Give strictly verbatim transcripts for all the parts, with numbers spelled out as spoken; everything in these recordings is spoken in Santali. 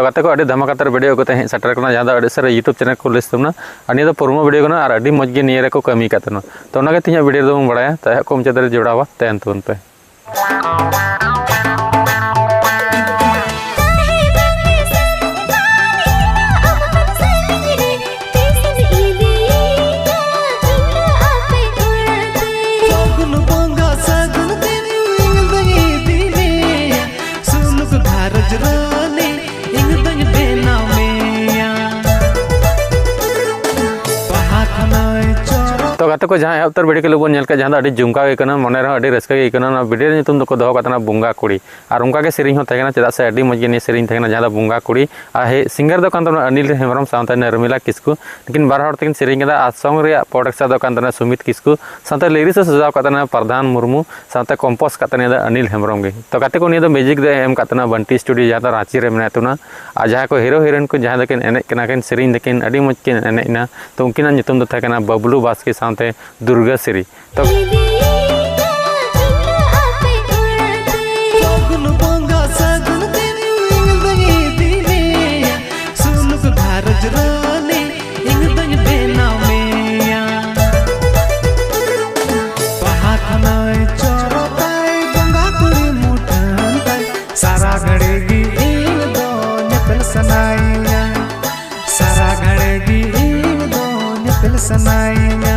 ᱜᱟᱛᱮ ᱠᱚ, ᱟᱹᱰᱤ ᱫᱷᱟᱢᱟᱠᱟ ᱛᱟᱨ ᱵᱷᱤᱰᱤᱭᱳ ᱠᱟᱛᱮ ᱦᱮᱡ ᱥᱮᱴᱮᱨ ᱠᱟᱱᱟ, ᱡᱟᱦᱟᱸ ᱫᱚ ᱟᱹᱰᱤ ᱩᱥᱟᱹᱨᱟ YouTube ᱪᱮᱱᱮᱞ ᱠᱚ ᱞᱤᱥᱴ ᱛᱟᱵᱚᱱᱟ᱾ ᱟᱨ ᱱᱤᱭᱟᱹ ᱫᱚ ᱯᱨᱳᱢᱳ ᱵᱷᱤᱰᱤᱭᱳ ᱠᱟᱱᱟ ᱟᱨ ᱟᱹᱰᱤ ᱢᱚᱡᱽ ᱜᱮ ᱱᱤᱭᱟᱹ ᱨᱮᱠᱚ ᱠᱟᱹᱢᱤ ᱠᱟᱫ ᱛᱟᱵᱚᱱᱟ᱾ ᱛᱚ ᱚᱱᱟᱜᱮ ᱛᱮᱦᱮᱧᱟᱜ ᱵᱷᱤᱰᱤᱭᱳ ᱨᱮᱫᱚ ᱵᱚᱱ ᱵᱟᱲᱟᱭᱟ᱾ ᱛᱚ ᱮᱦᱚᱵ ᱠᱚ ᱢᱩᱪᱟᱹᱫ ᱫᱷᱟᱹᱨᱤᱡ ᱡᱚᱲᱟᱣᱟ ᱛᱟᱦᱮᱱ ᱛᱟᱵᱚᱱ ᱯᱮ᱾ ᱯᱷᱟᱹᱜᱩᱱ ᱵᱚᱸᱜᱟ ᱥᱟᱹᱜᱩᱱ ᱫᱤᱱ ᱤᱧ ᱫᱚᱧ ᱤᱫᱤ ᱢᱮᱭᱟ, ᱥᱩᱱᱩᱠ ᱜᱷᱟᱨᱚᱸᱡᱽ ᱨᱟᱹᱱᱤ ᱤᱧ ᱫᱚᱧ ᱵᱮᱱᱟᱣ ᱢᱮᱭᱟ᱾ ᱵᱟᱦᱟ ᱠᱷᱚᱱᱟᱹᱭ ᱪᱚᱨᱚᱠ ᱛᱚ ᱜᱟᱛᱮ ᱠᱚ, ᱡᱟᱦᱟᱸ ᱮᱦᱚᱵ ᱩᱛᱟᱹᱨ ᱵᱷᱤᱰᱤᱭᱳ ᱠᱞᱤᱯ ᱵᱚᱱ ᱧᱮᱞ ᱠᱮᱫ, ᱡᱟᱦᱟᱸ ᱫᱚ ᱟᱹᱰᱤ ᱡᱚᱢᱠᱟᱣ ᱜᱮ ᱟᱹᱭᱠᱟᱹᱣ ᱮᱱᱟ, ᱢᱚᱱᱮ ᱨᱮᱦᱚᱸ ᱟᱹᱰᱤ ᱨᱟᱹᱥᱠᱟᱹ ᱜᱮ ᱟᱹᱭᱠᱟᱹᱣ ᱮᱱᱟ᱾ ᱚᱱᱟ ᱵᱷᱤᱰᱤᱭᱳ ᱨᱮᱭᱟᱜ ᱧᱩᱛᱩᱢ ᱫᱚᱠᱚ ᱫᱚᱦᱚ ᱠᱟᱜ ᱛᱟᱦᱮᱱᱟ ᱵᱚᱸᱜᱟ ᱠᱩᱲᱤ, ᱟᱨ ᱚᱱᱠᱟ ᱜᱮ ᱥᱮᱨᱮᱧ ᱦᱚᱸ ᱛᱟᱦᱮᱸ ᱠᱟᱱᱟ, ᱪᱮᱫᱟᱜ ᱥᱮ ᱟᱹᱰᱤ ᱢᱚᱡᱽ ᱜᱮ ᱱᱤᱭᱟᱹ ᱥᱮᱨᱮᱧ ᱛᱟᱦᱮᱸ ᱠᱟᱱᱟ, ᱡᱟᱦᱟᱸ ᱫᱚ ᱵᱚᱸᱜᱟ ᱠᱩᱲᱤ᱾ ᱟᱨ ᱦᱮ ᱥᱤᱝᱜᱟᱨ ᱫᱚ ᱠᱟᱱ ᱛᱟᱵᱚᱱᱟ ᱚᱱᱤᱞ ᱦᱮᱢᱵᱨᱚᱢ ᱥᱟᱶᱛᱮ ᱱᱚᱨᱢᱤᱞᱟ ᱠᱤᱥᱠᱩ᱾ ᱱᱩᱠᱤᱱ ᱵᱟᱨ ᱦᱚᱲ ᱛᱮᱠᱤᱱ ᱥᱮᱨᱮᱧ ᱠᱟᱫᱟ ᱟᱨ ᱥᱚᱝ ᱨᱮᱭᱟᱜ ᱯᱨᱚᱰᱟᱠᱥᱚᱱ ᱫᱚ ᱠᱟᱱ ᱛᱟᱵᱚᱱᱟ ᱥᱩᱢᱤᱛ ᱠᱤᱥᱠᱩ, ᱥᱟᱶᱛᱮ ᱞᱤᱨᱤᱠᱥ ᱮ ᱥᱟᱡᱟᱣ ᱠᱟᱫ ᱛᱟᱵᱚᱱᱟ ᱯᱨᱚᱫᱷᱟᱱ ᱢᱩᱨᱢᱩ, ᱥᱟᱶᱛᱮ ᱠᱚᱢᱯᱳᱡᱽ ᱠᱟᱫ ᱛᱟᱵᱚᱱᱟ ᱫᱚ ᱚᱱᱤᱞ ᱦᱮᱢᱵᱨᱚᱢ ᱜᱮ᱾ ᱛᱚ ᱜᱟᱛᱮ ᱠᱚ, ᱱᱤᱭᱟᱹ ᱫᱚ ᱢᱤᱭᱩᱡᱤᱠ ᱫᱚ ᱮᱢ ᱠᱟᱫ ᱛᱟᱵᱚᱱᱟ ᱵᱟᱱᱴᱤ ᱥᱴᱩᱰᱤᱭᱳ, ᱡᱟᱦᱟᱸ ᱫᱚ ᱨᱟᱸᱪᱤ ᱨᱮ ᱢᱮᱱᱟᱭ ᱛᱟᱵᱚᱱᱟ᱾ ᱟᱨ ᱡᱟᱦᱟᱸᱭ ᱠᱚ ᱦᱤᱨᱳ ᱦᱤᱨᱳᱭᱤᱱ ᱠᱚ ᱡᱟᱦᱟᱸᱭ ᱫᱚᱠᱤᱱ ᱮᱱᱮᱡ ᱠᱟᱱᱟ ᱠᱤᱱ, ᱥᱮᱨᱮᱧ ᱫᱟᱠᱤᱱ, ᱟᱹᱰᱤ ᱢᱚᱡᱽ ᱠᱤᱱ ᱮᱱᱮᱡ ᱮᱱᱟ᱾ ᱛᱚ ᱩᱱᱠᱤᱱᱟᱜ ᱧᱩᱛᱩᱢ ᱫᱚ ᱛᱟᱦᱮᱸ ᱠᱟᱱᱟ ᱵᱟᱵᱞᱩ ᱵᱟᱥᱠᱮ ᱥᱟᱶᱛᱮ ᱫᱩᱨᱜᱟᱹ ᱥᱤᱨᱤ᱾ ᱛᱚ ᱯᱷᱟᱹᱜᱩᱱ ᱵᱚᱸᱜᱟ ᱥᱟᱹᱜᱩᱱ ᱫᱤᱱ ᱤᱧ ᱫᱚᱧ ᱤᱫᱤ ᱢᱮᱭᱟ, ᱥᱩᱱᱩᱠ ᱜᱷᱟᱨᱚᱸᱡᱽ ᱨᱟᱹᱱᱤ ᱤᱧ ᱫᱚᱧ ᱵᱮᱱᱟᱣ ᱢᱮᱭᱟ᱾ ᱵᱟᱦᱟ ᱠᱷᱚᱱᱟᱹᱭ ᱪᱚᱨᱚᱠᱟᱭ ᱵᱚᱸᱜᱟ ᱠᱩᱲᱤ ᱢᱩᱴᱷᱟᱹᱱ ᱛᱟᱭ, ᱥᱟᱨᱟ ᱜᱷᱟᱹᱲᱤ ᱜᱮ ᱤᱧ ᱫᱚ ᱧᱮᱯᱮᱞ ᱥᱟᱱᱟᱭᱤᱧᱟ, ᱥᱟᱨᱟ ᱜᱷᱟᱹᱲᱤ ᱜᱮ ᱤᱧ ᱫᱚ ᱧᱮᱯᱮᱞ ᱥᱟᱱᱟᱭᱤᱧᱟ᱾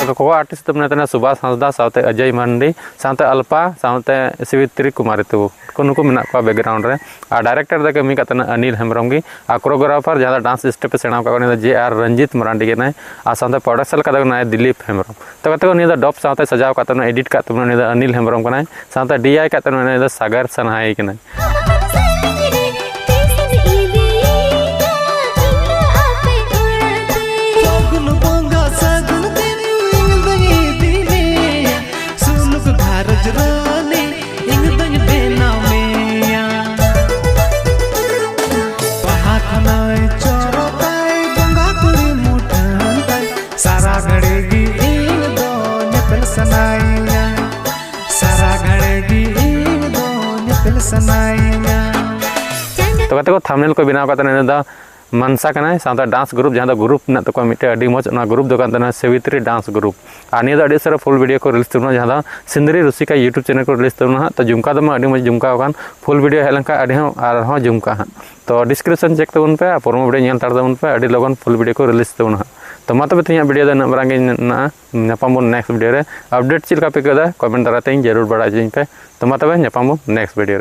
ᱛᱚ ᱠᱚ ᱟᱨᱴᱤᱥᱴ ᱫᱚ ᱢᱮᱱᱟᱭ ᱛᱟᱵᱚᱱᱟ ᱥᱩᱵᱷᱟᱥ ᱦᱟᱸᱥᱫᱟ ᱥᱟᱶᱛᱮ ᱚᱡᱚᱭ ᱢᱟᱱᱰᱤ ᱥᱟᱶᱛᱮ ᱟᱞᱯᱟ ᱥᱟᱶᱛᱮ ᱥᱟᱵᱤᱛᱨᱤ ᱠᱩᱢᱟᱨᱤ ᱛᱟᱵᱚ᱾ ᱱᱩᱠᱩ ᱢᱮᱱᱟᱜ ᱠᱚᱣᱟ ᱵᱮᱠᱜᱨᱟᱣᱩᱱᱰ ᱨᱮ᱾ ᱟᱨ ᱰᱟᱭᱨᱮᱠᱴᱚᱨ ᱫᱚ ᱠᱟᱹᱢᱤ ᱠᱟᱜ ᱛᱟᱦᱮᱱᱟ ᱚᱱᱤᱞ ᱦᱮᱢᱵᱨᱚᱢ ᱜᱮ᱾ ᱟᱨ ᱠᱳᱨᱤᱭᱳᱜᱨᱟᱯᱷᱟᱨ ᱡᱟᱦᱟᱸ ᱫᱚ ᱰᱟᱱᱥ ᱥᱴᱮᱯ ᱮ ᱥᱮᱬᱟ ᱟᱠᱟᱫ ᱠᱚᱣᱟ, ᱩᱱᱤ ᱫᱚ ᱡᱮ ᱟᱨ ᱨᱚᱧᱡᱤᱛ ᱢᱟᱨᱟᱱᱰᱤ ᱠᱟᱱᱟᱭ᱾ ᱟᱨ ᱥᱟᱶᱛᱮ ᱯᱨᱚᱰᱟᱠᱥᱚᱱ ᱠᱟᱫᱟ ᱠᱚ ᱱᱟᱭ ᱫᱤᱞᱤᱯ ᱦᱮᱢᱵᱨᱚᱢ᱾ ᱛᱚ ᱜᱟᱛᱮ ᱠᱚ, ᱱᱤᱭᱟᱹ ᱫᱚ ᱰᱚᱵ ᱥᱟᱶᱛᱮ ᱥᱟᱡᱟᱣ ᱠᱟᱜ ᱛᱟᱵᱚᱱᱟ, ᱮᱰᱤᱴ ᱠᱟᱜ ᱛᱟᱵᱚᱱᱟ, ᱩᱱᱤ ᱫᱚ ᱚᱱᱤᱞ ᱦᱮᱢᱵᱨᱚᱢ ᱠᱟᱱᱟᱭ᱾ ᱥᱟᱶᱛᱮ ᱰᱤ ᱟᱭ ᱠᱟᱜ ᱛᱟᱵᱚᱱᱟ, ᱩᱱᱤ ᱫᱚ ᱥᱟᱜᱟᱨ ᱥᱟᱱᱦᱟᱭ ᱠᱟᱱᱟᱭ᱾ ᱯᱷᱟᱹᱜᱩᱱ ᱵᱚᱸᱜᱟ ᱥᱟᱹᱜᱩᱱ ᱫᱤᱱ ᱤᱧ ᱫᱚᱧ ᱤᱫᱤ ᱢᱮᱭᱟ, ᱥᱩᱱᱩᱠ ᱜᱷᱟᱨᱚᱸᱡᱽ ᱨᱟᱹᱱᱤ ᱤᱧ ᱫᱚᱧ ᱵᱮᱱᱟᱣ ᱢᱮᱭᱟ᱾ ᱵᱟᱦᱟ ᱠᱷᱚᱱᱟᱹᱭ ᱪᱚᱨᱚᱠᱟᱭ ᱵᱚᱸᱜᱟ ᱠᱩᱲᱤ ᱢᱩᱴᱷᱟᱹᱱ ᱛᱟᱭ, ᱥᱟᱨᱟ ᱜᱷᱟᱹᱲᱤ ᱜᱮ ᱤᱧ ᱫᱚ ᱧᱮᱯᱮᱞ ᱥᱟᱱᱟᱭᱤᱧᱟ, ᱥᱟᱨᱟ ᱜᱷᱟᱹᱲᱤ ᱜᱮ ᱤᱧ ᱫᱚ ᱧᱮᱯᱮᱞ ᱥᱟᱱᱟᱭᱤᱧᱟ᱾ ᱛᱚ ᱜᱟᱛᱮ ᱠᱚ, ᱛᱷᱟᱢᱵᱱᱮᱞ ᱠᱚ ᱵᱮᱱᱟᱣ ᱠᱟᱫ ᱛᱟᱦᱮᱱᱟ, ᱤᱱᱟᱹ ᱫᱚ ᱢᱟᱱᱥᱟ ᱠᱟᱱᱟᱭ, ᱥᱟᱶᱛᱮ ᱰᱟᱱᱥ ᱜᱨᱩᱯ, ᱡᱟᱦᱟᱸ ᱫᱚ ᱜᱨᱩᱯ ᱢᱮᱱᱟᱜ ᱛᱟᱠᱚᱣᱟ ᱢᱤᱫᱴᱮᱡ ᱟᱹᱰᱤ ᱢᱚᱡᱽ, ᱚᱱᱟ ᱜᱨᱩᱯ ᱫᱚ ᱠᱟᱱ ᱛᱟᱦᱮᱱᱟ ᱥᱟᱵᱤᱛᱨᱤ ᱰᱟᱱᱥ ᱜᱨᱩᱯ᱾ ᱟᱨ ᱱᱤᱭᱟᱹ ᱫᱚ ᱟᱹᱰᱤ ᱩᱥᱟᱹᱨᱟ ᱯᱷᱩᱞ ᱵᱷᱤᱰᱤᱭᱳ ᱠᱚ ᱨᱤᱞᱤᱡᱽ ᱛᱟᱵᱚᱱᱟ, ᱡᱟᱦᱟᱸ ᱫᱚ ᱥᱤᱱᱫᱽᱨᱤ ᱨᱩᱥᱤᱠᱟ YouTube ᱪᱮᱱᱮᱞ ᱠᱚ ᱨᱤᱞᱤᱡᱽ ᱛᱟᱵᱚᱱᱟ ᱦᱟᱸᱜ᱾ ᱛᱚ ᱡᱷᱩᱢᱠᱟ ᱫᱚ ᱢᱟ ᱟᱹᱰᱤ ᱢᱚᱡᱽ ᱡᱷᱩᱢᱠᱟ ᱟᱠᱟᱱ, ᱯᱷᱩᱞ ᱵᱷᱤᱰᱤᱭᱳ ᱦᱮᱡ ᱞᱮᱱᱠᱷᱟᱱ ᱟᱹᱰᱤ ᱦᱚᱸ ᱟᱨᱦᱚᱸ ᱡᱷᱩᱢᱠᱟ ᱦᱟᱸᱜ᱾ ᱛᱚ ᱰᱤᱥᱠᱨᱤᱯᱥᱚᱱ ᱪᱮᱠ ᱛᱟᱵᱚᱱ ᱯᱮ ᱟᱨ ᱯᱨᱳᱢᱳ ᱵᱷᱤᱰᱤᱭᱳ ᱧᱮᱞ ᱦᱟᱛᱟᱲ ᱛᱟᱵᱚᱱ ᱯᱮ, ᱟᱹᱰᱤ ᱞᱚᱜᱚᱱ ᱯᱷᱩᱞ ᱵᱷᱤᱰᱤᱭᱳ ᱠᱚ ᱨᱤᱞᱤᱡᱽ ᱛᱟᱵᱚᱱᱟ ᱦᱟᱸᱜ᱾ ᱛᱚ ᱢᱟ ᱛᱚᱵᱮ ᱛᱮᱦᱮᱧᱟᱜ ᱵᱷᱤᱰᱤᱭᱳ ᱫᱚ ᱤᱱᱟᱹᱜ ᱢᱟᱨᱟᱝ ᱜᱮ ᱢᱮᱱᱟᱜᱼᱟ᱾ ᱧᱟᱯᱟᱢ ᱵᱚᱱ ᱱᱮᱠᱥᱴ ᱵᱷᱤᱰᱤᱭᱳ ᱨᱮ᱾ ᱟᱯᱰᱮᱴ ᱪᱮᱫ ᱞᱮᱠᱟ ᱯᱮ ᱟᱹᱭᱠᱟᱹᱣ ᱮᱫᱟ, ᱠᱚᱢᱮᱱᱴ ᱫᱟᱨᱟᱭ ᱛᱮᱧ ᱡᱟᱹᱨᱩᱲ ᱵᱟᱲᱟᱭ ᱦᱚᱪᱚᱧ ᱯᱮ᱾ ᱛᱚ ᱢᱟ ᱛᱚᱵᱮ ᱧᱟᱯᱟᱢ ᱵᱚᱱ ᱱᱮᱠᱥᱴ ᱵᱷᱤᱰᱤᱭᱳ ᱨᱮ᱾